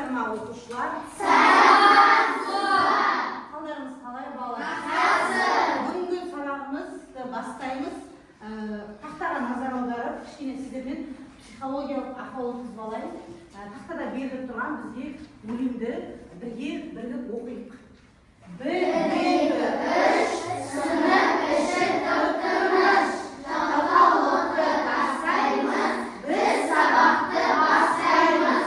Саламатсыздар ма, оқушылар? Саламатсыздар. Қалдарыңыз қалай, балалар? Жақсы. Бүгінгі сабағымызды бастаймыз. Тақтаға назар аударып, кішкене сіздермен психологиялық ахуал өткізіп алайын. Тақтада беріліп тұрған бізге өлеңді бірге бірігіп оқиық. Бір, екі, үш, сынып іші тып-тыныш, жалқаулықты тастаймыз, біз сабақты бастаймыз.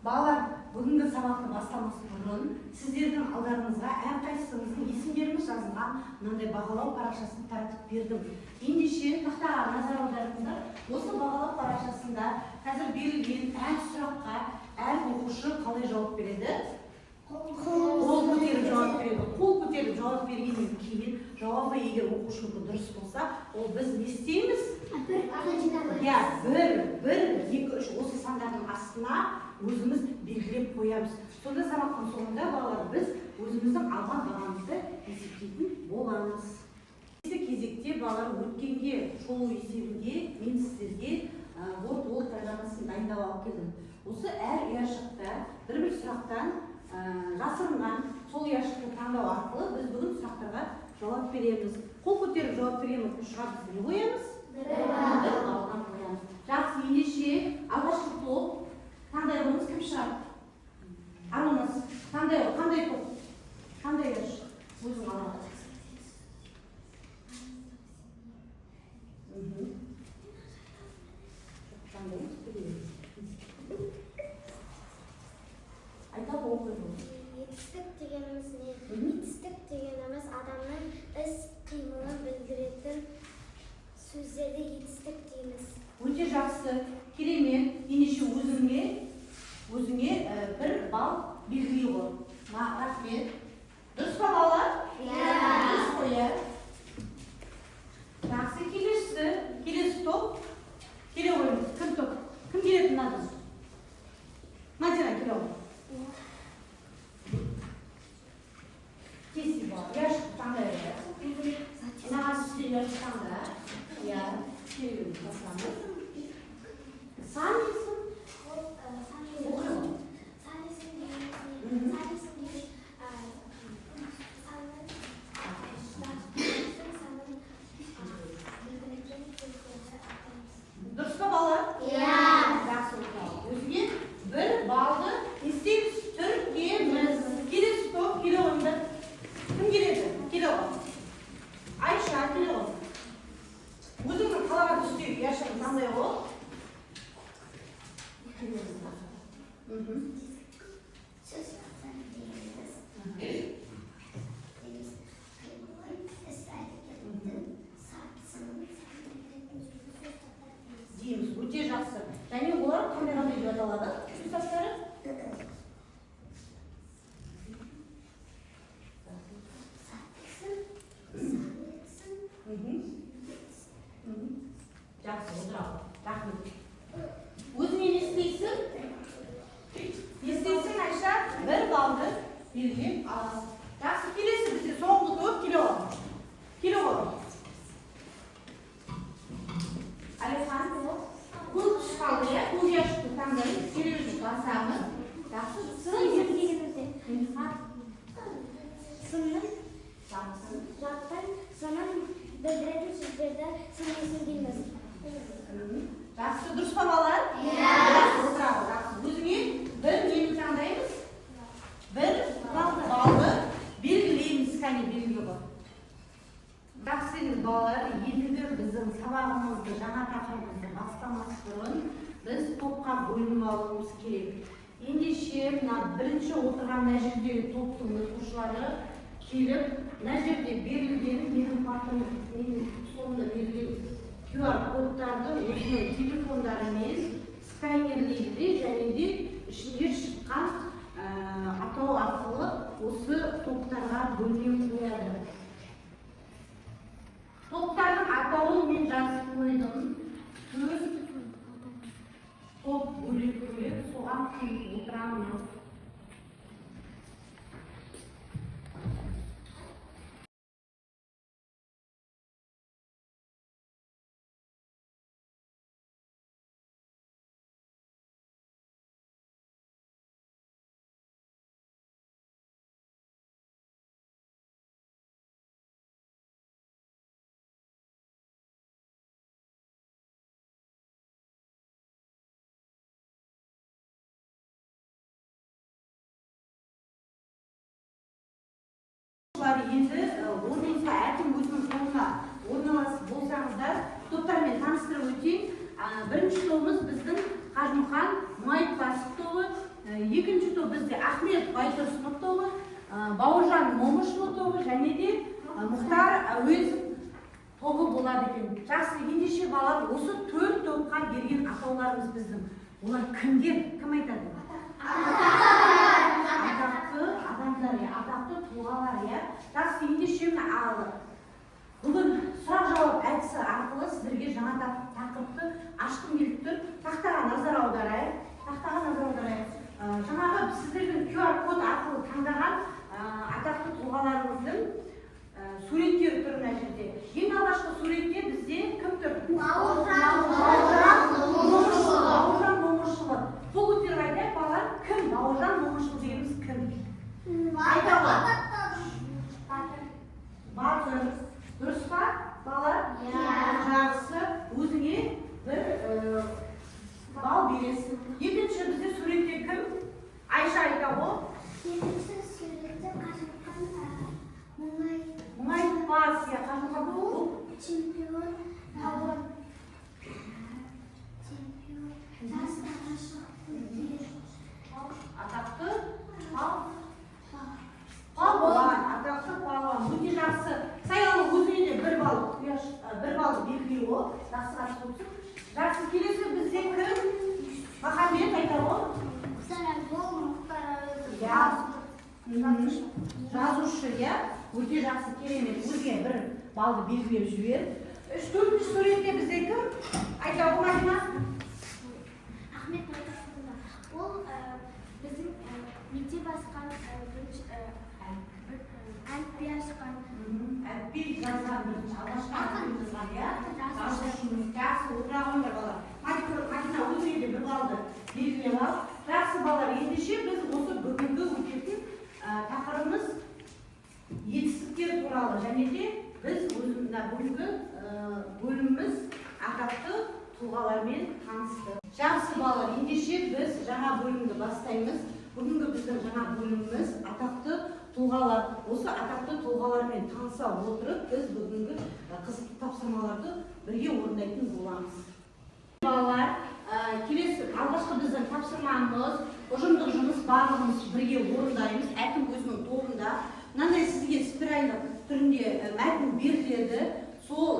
Балалар, бүгінгі сабақты бастамас бұрын сіздердің алдарыңызға әрқайсыңыздың есімдеріңіз жазылған мынандай бағалау парақшасын таратып бердім. Ендеше, тақтаға назар аударыңыздар. Осы бағалау парақшасында қазір берілген әр сұраққа әр оқушы қалай жауап береді? Қол көтеріп жауап береді. Қол көтеріп жауап бергеннен кейін жауабы егер оқушынікі дұрыс болса, ол біз не істейміз? Иә, бір, бір, екі, үш, осы сандардың астына өзіміз белгілеп қоямыз. Сонда сабақтың соңында, балалар, біз өзіміздің алған бағамызды есептейтін боламыз. Келесі кезекте, балалар, өткенге шолу есебінде мен сіздерге Word Wall программасын дайындап алып келдім. Осы әр ұяшықта бір-бір сұрақтан жасырынған, сол ұяшықты таңдау арқылы біз бүгін сұрақтарға жауап береміз. Қол көтеріп жауап берген оқушыға біз не қоямыз? Бір баллдан қоямыз. Жақсы, ендеше алғашқы топ таңдай қойыңыз, кім шығады? Арунас, таңдай ғой, қандай топ? Қандай ұяшық? Өзің ала. Таңдаймыз, білеміз. Айта ғой, оқи ғой. Етістік дегеніміз не? Мгм. Етістік дегеніміз адамның іс қимылын білдіретін сөздерді етістік дейміз. Өте жақсы, керемет. Ендеше өзіңе бір балл белгілей ғой. Рахмет. Дұрыс па, балалар? Иә. Дұрыс қой, иә. Жақсы, келесі топ. Келе қойыңыз. Кім топ? Кім келеді мынадан? Мадина, келе ғой. Тез, тез, бала. Ұяшықты таңдай қоясың. Мынаған түсте ұяшық таңда. Иә, келе басамыз. Сан есім. Ол сан Оқи ғой. есім. Сан есім дегеніміз не? Мгм. Сан есім деген санның санын білдіретін сөздерді атаймыз. Дұрыс па, балалар? Иә. Жақсы, оқы. Өзіңе бір баллды не істейміз? Түркеміз. Келесі топ келе қойыңдар. Кім келеді? Келе ғой. Айша, келе ғой. Өзіңнің қалаған түстегі ұяшығын таңдай ғой. Сөз таптары дегеніміз қимылын, іс әрекеттің сатысын білдіретін сөзді сөз таптары дейміз. Дейміз. Өте жақсы. Және олар қандай қандай деп аталады? Сөз таптары? Сатысын, сан есім. Мхм. Жақсы, отыра ғой. Рахмет. Өзіңе не істейсің? Не істейсің, Айша? Бір баллды белгілеп аласың. Жақсы, келесі бізде соңғы топ келе ғой. Келе ғой. Әлихан, көк түс қалды, иә? Көк ұяшықты таңдаймыз, келесі басамыз. Жақсы, Сын сын есім дегеніміз не? Сынның Жақсы. заттың санын білдіретін сөздерді сын есім дейміз. Жақсы, дұрыс па, балалар? Иә. Жақсы, отыра ғой, жақсы. Өзіңе бір нені таңдаймыз? Бір баллды белгілейміз, кәне, белгілі ғой. Жақсы, енді, балалар, ендігі біздің сабағымызды, жаңа тақырыбымызды бастамас бұрын біз топқа бөлініп алуымыз керек. Ендеше, мына бірінші отырған мына жердегі топтың оқушылары келіп, мына жерде берілген, менің партам, менің столымда берілген QR кодтарды өзінің телефондарымен сканерлейді де, және де ішінде шыққан атау арқылы осы топтарға бөліне қояды. Топтардың атауын мен жазып қойдым. Төрт топ бөлек бөлек, соған келіп отырамыз. Оқушылар, енді орныңызға, әркім өзінің тобына орналасып болсаңыздар, топтармен таныстырып өтейін. Бірінші тобымыз біздің Қажымұқан Мұңайтпасов тобы, екінші топ бізде Ахмет Байтұрсынов тобы, Бауыржан Момышұлы тобы және де Мұхтар Әуезов тобы болады екен. Жақсы, ендеше, балалар, осы төрт топқа берген атауларымыз біздің. Олар кімдер? Кім айтады? Атақты адамдар, иә, атақты тұлғалар, иә. Жақсы, ендеше, мына ал бүгін сұрақ жауап әдісі арқылы сіздерге жаңа тақырыпты ашқым келіп тұр. Тақтаға назар аударайық, тақтаға назар аударайық. Жаңағы сіздердің QR код арқылы таңдаған атақты тұлғаларыңыздың суреттері тұр мына жерде. Ең алғашқы суретте бізде кім тұр? Бауыржан Момышұлы. Бауыржан Момышұлы. Қол көтеріп айтайық, балалар, кім Бауыржан Момышұлы дегеніміз, кім айта алады? Батыр, дұрыс па, балалар? Иә. Жақсы, өзіңе бір балл бересің. Екінші бізде суретте кім? Айша, айта ғой. Екінші суретте Қажымұқан Мұңай Мұңайтпас, иә. Қажымұқан бұл чемпион, палуан, чемпион, жастарға шығып Атақты палуан, атақты палуан. Өте жақсы. Саялы, өзіңе де бір балл, құяш, бір балл белгілеу ғой. Жақсы қатысып отырсың. Жақсы, келесі бізде кім? Махамбет, айта ғой. Иә. Жазушы, иә. Өте жақсы, керемет. Өзіңе бір баллды белгілеп жібер. Үш, төртінші суретте бізде кім? Айта ғой, Мадина. Ахмет Байтұрсынұлы. Ол біздің мектеп ашқан, бірінші әліпби ашқан. Әліпби жазған, бірінші, алғашқы әліпби жазған, иә. Жазушы. Жазушымыз. Жақсы, отыра қойыңдар, балалар. Мадина, өзіңе де бір баллды белгілеп ал. Жақсы, балалар, ендеше біз осы бүгінгі өтетін тақырыбымыз етістіктер туралы және де біз өзіміз мына бүгінгі бөліміміз атақты тұлғалармен таныстық. Жақсы, балалар, ендеше біз жаңа бөлімді бастаймыз. Бүгінгі біздің жаңа бөліміміз — атақты тұлғалар. Осы атақты тұлғалармен таныса отырып, біз бүгінгі қызықты тапсырмаларды бірге орындайтын боламыз. Балалар, келесі алғашқы біздің тапсырмамыз — ұжымдық жұмыс. Барлығымыз бірге орындаймыз, әркім өзінің тобында. Мынандай сізге спираль түрінде мәтін беріледі. Сол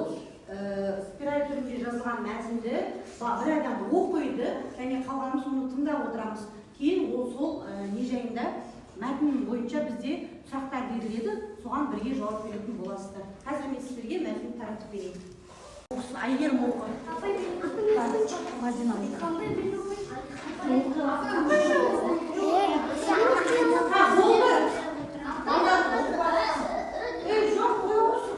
спираль түрінде жазылған мәтінді бір адам оқиды және қалғанымыз оны тыңдап отырамыз. Кейін ол сол не жайында, мәтін бойынша бізде сұрақтар беріледі, соған бірге жауап беретін боласыздар. Қазір мен сіздерге мәтінді таратып берейін. Оқысын, Әйгерім, оқы. Мадина, оқы. Ha, болды. Балдар, ей, жоқ, қоя қойшы.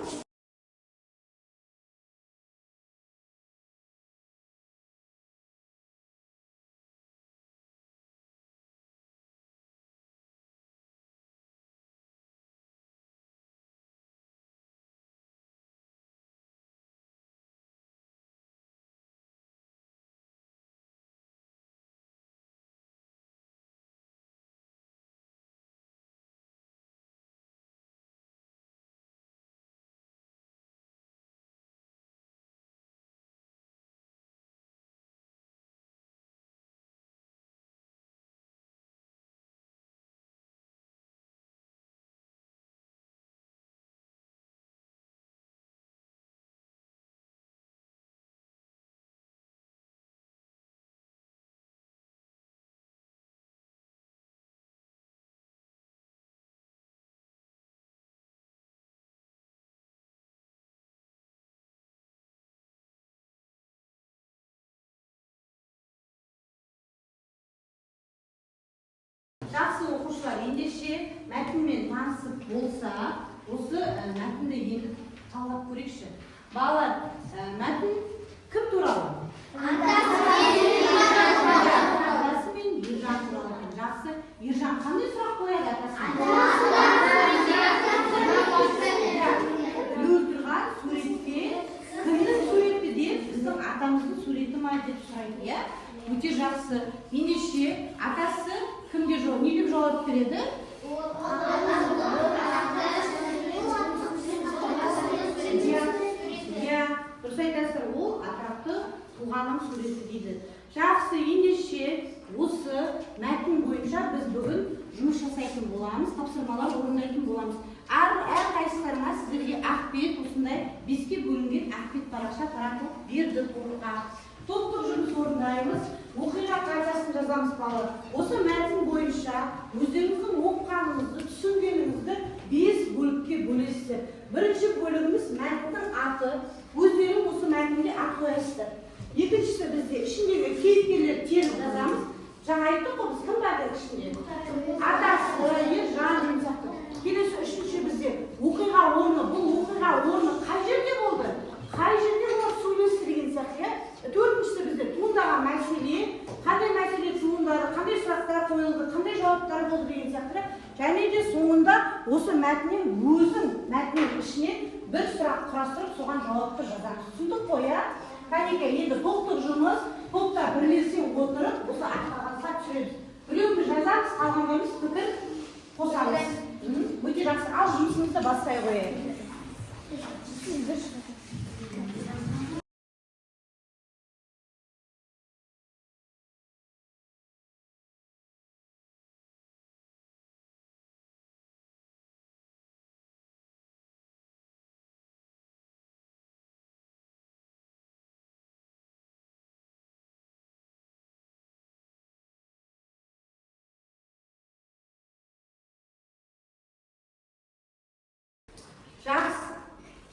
Жақсы, оқушылар, ендеше мәтінмен танысып болса, осы мәтінді енді талдап көрейікші. Балалар, мәтін кім туралы? Атасы мен Ержан туралы екен. Жақсы, Ержан қандай сұрақ қояды атасына? Ілулі тұрған суретте кімнің суреті деп, біздің атамыздың суреті ма деп сұрайды, иә. Өте жақсы. Ендеше атасы кімге жауап, не деп жауап береді? тұлғаның суреті дейді. Жақсы, ендеше осы мәтін бойынша біз бүгін жұмыс жасайтын боламыз, тапсырмалар орындайтын боламыз. Әрқайсыларыңа, сіздерге ақ бет, осындай беске бөлінген ақ бет парақша таратылып берді торға. Топтық жұмыс орындаймыз, оқиға картасын жазамыз, балалар. Осы мәтін бойынша өздеріңіздің оқығаныңызды, түсінгеніңізді бес бөлікке бөлесіздер. Бірінші бөлігіміз — мәтіннің аты, өздерің осы мәтінге ат қоясыздар. Екіншісі, бізде ішіндегі кейіпкерлер теріп жазамыз. Жаңа айттық қой біз, кім бар дедік ішінде? Атасы, Ержан деген сияқты. Келесі үшінші бізде оқиға орны. Бұл оқиға орны қай жерде болды, қай жерде олар сөйлесті деген сияқты, иә. Төртіншісі, бізде туындаған мәселе, қандай мәселе туындады, қандай сұрақтар қойылды, қандай жауаптар болды деген сияқты. Және де соңында осы мәтіннен, өзің мәтіннің ішінен бір сұрақ құрастырып, соған жауапты жазамыз. Түсіндік қой, иә? Кәнекей, енді топтық жұмыс. Топта бірлесе отырып, осы ақ қағазға түсіреміз. Біреуміз жазамыз, қалғандарымыз пікір қосамыз. Өте жақсы. Ал жұмысымызды бастай қояйық. Жақсы,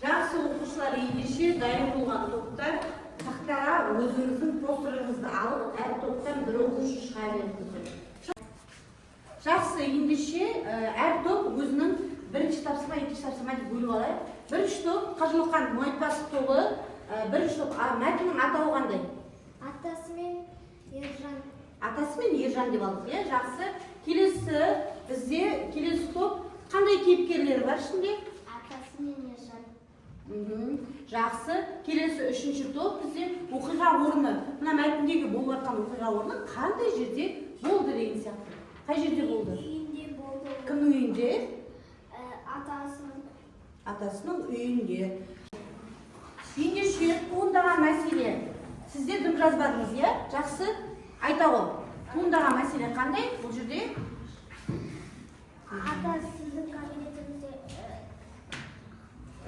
жақсы, оқушылар. Ендеше дайын болған топтар тақтаға өзіңіздің постеріңізді алып, әр топтан бір оқушы шыға беріңіздер. Жақсы, ендеше әр топ өзінің бірінші тапсырма, екінші тапсырма деп бөліп алайық. Бірінші топ, Қажымұқан Мұңайтпасов тобы. Бірінші топ, мәтіннің атауы қандай? Атасы мен Ержан. Атасы мен Ержан деп алдық, иә. Жақсы. Келесі бізде, келесі топ, қандай кейіпкерлер бар ішінде? Атасы мен Ержан. Жақсы. Келесі үшінші топ бізде оқиға орны. Мына мәтіндегі болып жатқан оқиға орны қандай жерде болды деген сияқты. Қай жерде болды? Үйінде болды. Кімнің үйінде? Атасының. Атасының үйінде. Ендеше туындаған мәселе. Сіздер дым жазбадыңыз, иә? Жақсы. Айта ғой. Туындаған мәселе қандай бұл жерде? Ата сіздің кабинетіңізде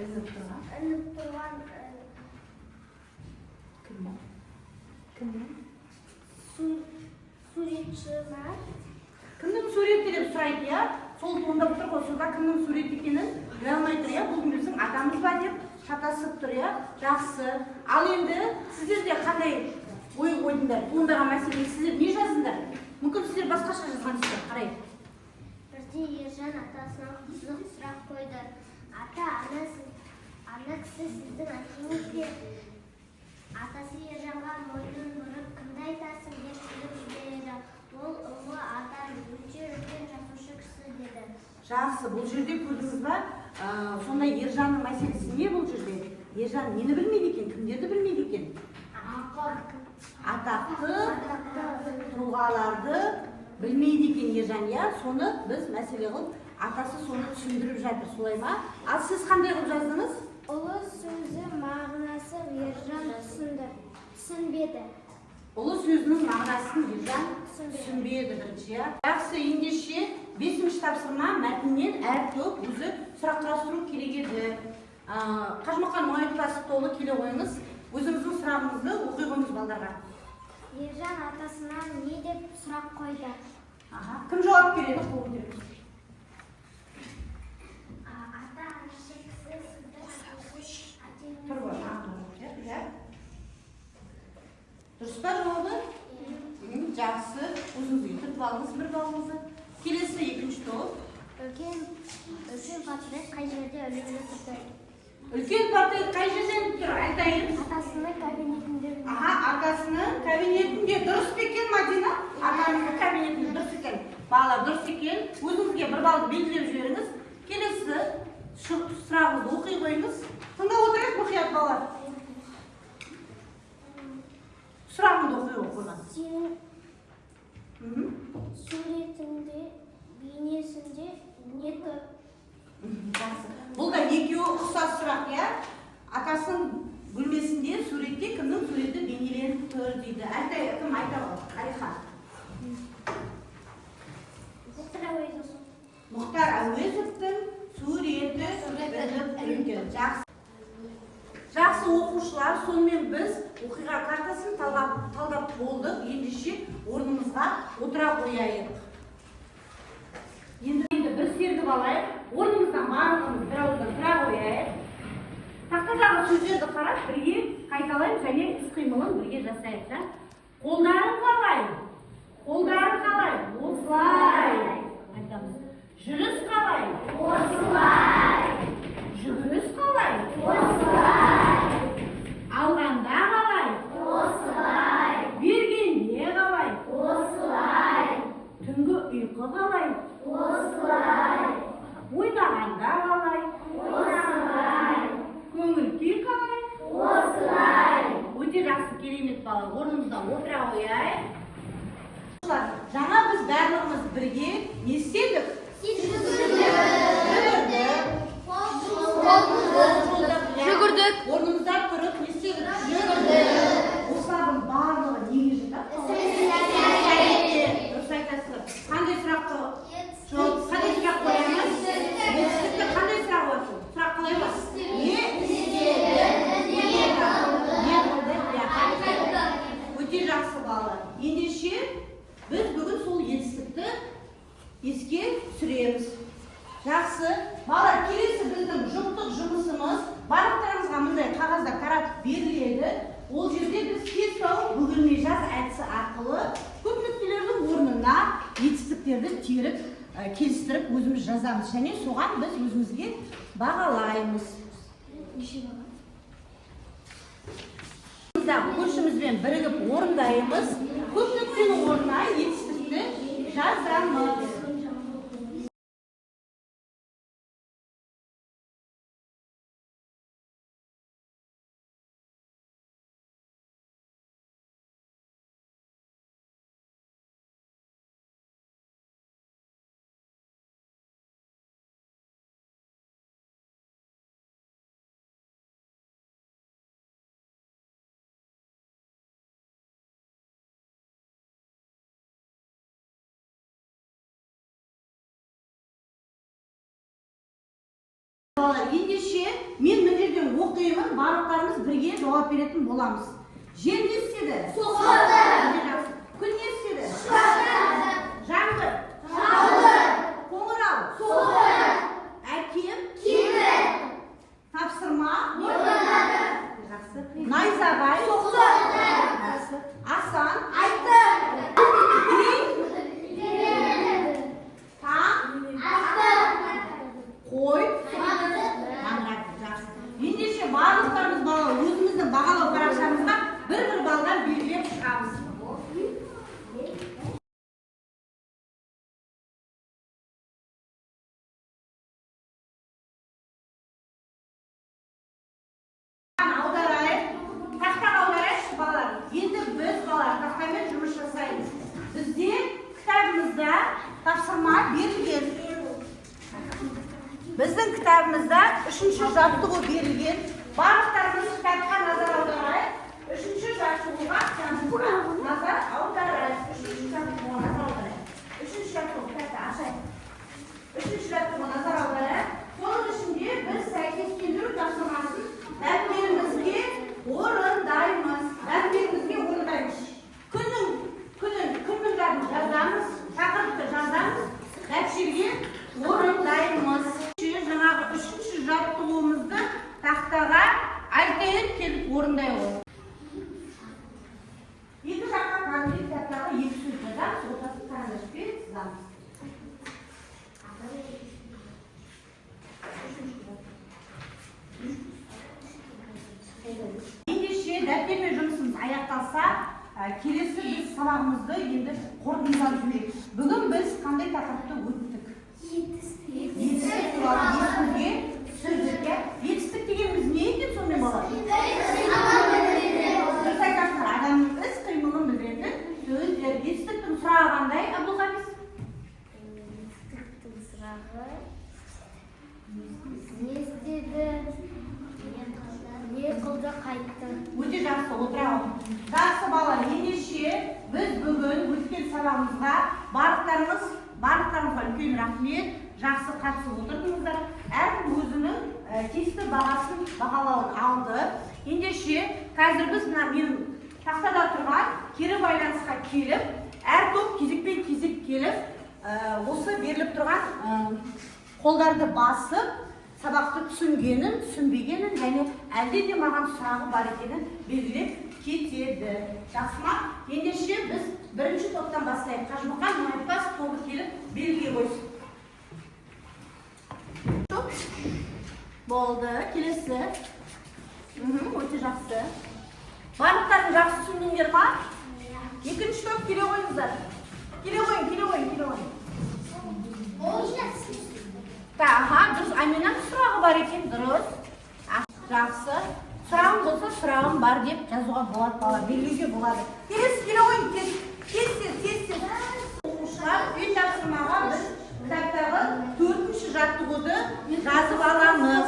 Ілініп тұрған. ілініп тұрған Кім ол? Кімнің? Суретші ма? Кімнің суреті деп сұрайды, иә. Сол туындап тұр ғой, сонда кімнің суреті екенін біле алмай тұр, иә. Бұл біздің атамыз ба деп шатасып тұр, иә. Жақсы. Ал енді сіздер де қандай ой қойдыңдар? Туындаған мәселеге сіздер не жаздыңдар? Мүмкін, сіздер басқаша жазғансыздар. Қарайық. Бірде Ержан атасына қызық сұрақ қойды. Ата, ана, ана кісі сіздің әкеңіз бе? Атасы Ержанға мойнын бұрып, кімді айтасың деп күліп жібереді. Ол ұлы адам, өте үлкен жазушы кісі деді. Жақсы. Бұл жерде көрдіңіз ба, сонда Ержанның мәселесі не бұл жерде? Ержан нені білмейді екен, кімдерді білмейді екен? Атақты тұлғаларды білмейді екен Ержан, иә. Соны біз мәселе қылып, атасы соны түсіндіріп жатыр, солай ма? Ал сіз қандай қылып жаздыңыз? Ұлы сөзі мағынасы Ержан түсінді. Түсінбеді. Ұлы сөзінің мағынасын Ержан Түсінбеді. түсінбеді бірінші, иә. Жақсы. Ендеше бесінші тапсырма: мәтіннен әр топ өзі сұрақ құрастыру керек еді. Қажымұқан Мұңайтпасов тобы, келе қойыңыз. Өзіңіздің сұрағыңызды оқи қойыңыз балдарға. Ержан атасына не деп сұрақ қойды? Аха, кім жауап береді? Қол көтеріңіз. Ата, анасы кісі сіздің әкеңіз. Тұр ғой, иә. Дұрыс па жауабы? Жақсы. Өзіңізге түртіп алыңыз бір балыңызды. Келесі екінші топ. Үлкен портрет қай жерде ілулі тұрды? Үлкен портрет қай жерден тұр, айтайын? Атасының кабинетінде. Аха, атасының кабинетінде. Дұрыс па екен, Мадина? Атасының кабинетінде, дұрыс екен, балалар, дұрыс екен. Өзіңізге бір балды белгілеп жіберіңіз. Келесі сұрағыңызды оқи қойыңыз. Тыңдап отырайық мұқият, балалар. Сұрағыңды оқи ғой қойған. Сенің суретіңде, бейнесінде не тұр? Жақсы. Бұл да екеуі ұқсас сұрақ, иә. Атасының бөлмесінде суретте кімнің суреті бейнеленіп тұр дейді. Әлтай, кім айтады? Әлихан. Мұхтар Әуезовтің суреті ілініп тұр екен. Жақсы. Жақсы, оқушылар, сонымен біз оқиға картасын талдап болдық. Ендеше орнымызға отыра қояйық. Енді бір сергіп алайық. Орнымыздан барлығымыз бір ауыздан тұра қояйық. Тақтадағы сөздерді қарап, бірге қайталайық және іс қимылын бірге жасайық та. Қолдарың қалай? Қолдарың қалай? Осылай. Айтамыз. Жүріс қалай? Осылай. Жүгіріс қалай? Осылай. Алғанда қалай? Осылай. Бергенде қалай? Осылай. Түнгі ұйқы қалай? Осылай. Ойнағанда қалай? Осылай. Көңіл күй қалай? Осылай. Өте жақсы, керемет, бала. Орнымызда отыра қояйық. Жаңа біз барлығымыз бірге не істедік? Жүгірдік. Жүгірдік. Орнымызда тұрып не істедік? Жүгірдік. Осылардың барлығы неге жатады? Іс-әрекет. Дұрыс айтасыздар. Қандай сұрақты? Жоқ, қандай сұрақ қоямыз? Етістікті қандай сұрақ қоясың? Сұрақ қалай болады? Не істеді? Не қылды? Не қылды? Иә. Өте жақсы, балалар. Ендеше біз бүгін сол етістікті еске түсіреміз. Жақсы. Балалар, келесі біздің жұптық жұмысымыз барлықтарыңызға мындай қағаздар таратып беріледі. Ол жерде біз тез тауып бөгелмей жаз әдісі арқылы көп нүктелердің орнына етістіктерді теріп, келістіріп өзіміз жазамыз және соған біз өзімізге бағалаймыз. Көршімізбен бірігіп орындаймыз. Көп нүктенің орнына етістікті жазамыз. Балалар, ендеше мен мына жерден оқимын, барлықтарымыз бірге жауап беретін боламыз. Жел не істеді? Соқты. Жақсы. Күн не істеді? Жаңбыр. Жауды. Қоңырау. Соқты. Әкем. Келді. Тапсырма. Орындады. Жақсы. Найзағай. Соқты. Жақсы. Асан. Айтты. Үрей. Таң. Қой. Маңырады. Жақсы. Ендеше барлықтарымыз, балалар, өзіміздің бағалау парақшамызға бір-бір балдан белгілеп шығамыз. Аударайық. Тақтаға аударайықшы, балалар. Енді біз, балалар, тақтамен жұмыс жасаймыз. Бізде кітабымызда тапсырма берілген. Біздің кітабымызда үшінші жаттығу берілген. Барлықтарымыз кітапқа назар аударайық. Үшінші жаттығуға назар аударайық. Үшінші жаттығуға назар аударайық. Үшінші жаттығу, кітапты ашайық. Үшінші жаттығуға назар аударайық. Соның ішінде біз сәйкестендіру тапсырмасын дәптерімізге орындаймыз. Дәптерімізге орындаймыз. Күннің күнін, күннің бәрін жазамыз, тақырыпты жазамыз, дәптерге орындаймыз. Жаңағы үшінші жаттығуымызды тақтаға Альтаир келіп орындай ғой. Екі жаққа кәдімгідей кітаптағы екі сөз жазамыз, ортасын карандашпен сызамыз. Ендеше дәптермен жұмысымыз аяқталса, келесі біз сабағымызды енді қорытындылап жіберейік. Бүгін біз қандай тақырыпты өттік? Етістік туралы есімізге түсірдік, иә? Етістік дегеніміз не екен сонымен, балалар? Дұрыс айтасыңдар, адамның іс қимылын білдіретін сөздер. Етістіктің сұрағы қандай, Абдулхафиз? Етістіктің сұрағы: не істеді, не қылды, қайтты. сабағымызға. Барлықтарыңызға үлкен рахмет, жақсы қатысып отырдыңыздар. Әркім өзінің тиісті бағасын, бағалауын алды. Ендеше қазір біз мына менің тақтада тұрған кері байланысқа келіп, әр топ кезекпен кезек келіп, осы беріліп тұрған қолдарды басып, сабақты түсінгенін, түсінбегенін және әлде де маған сұрағы бар екенін белгілеп кетеді. Жақсы ма? Ендеше біз бірінші топтан бастайық. Қажымұқан Мұңайтпас тобы келіп, белгілей қойсын. Топ болды. Келесі. Өте жақсы. Барлықтарың жақсы түсіндіңдер ма? Екінші топ, келе қойыңыздар. Келе қойың, келе қойың, келе қойың. Так, аха, дұрыс. Аминаның сұрағы бар екен, дұрыс. Жақсы. Сұрағым болса, сұрағым бар деп жазуға болады, бала, белгілеуге болады. Келесі, келе қойың, тез, тез, тез, тез, тез. Оқушылар, үй тапсырмаға біз кітаптағы төртінші жаттығуды жазып аламыз.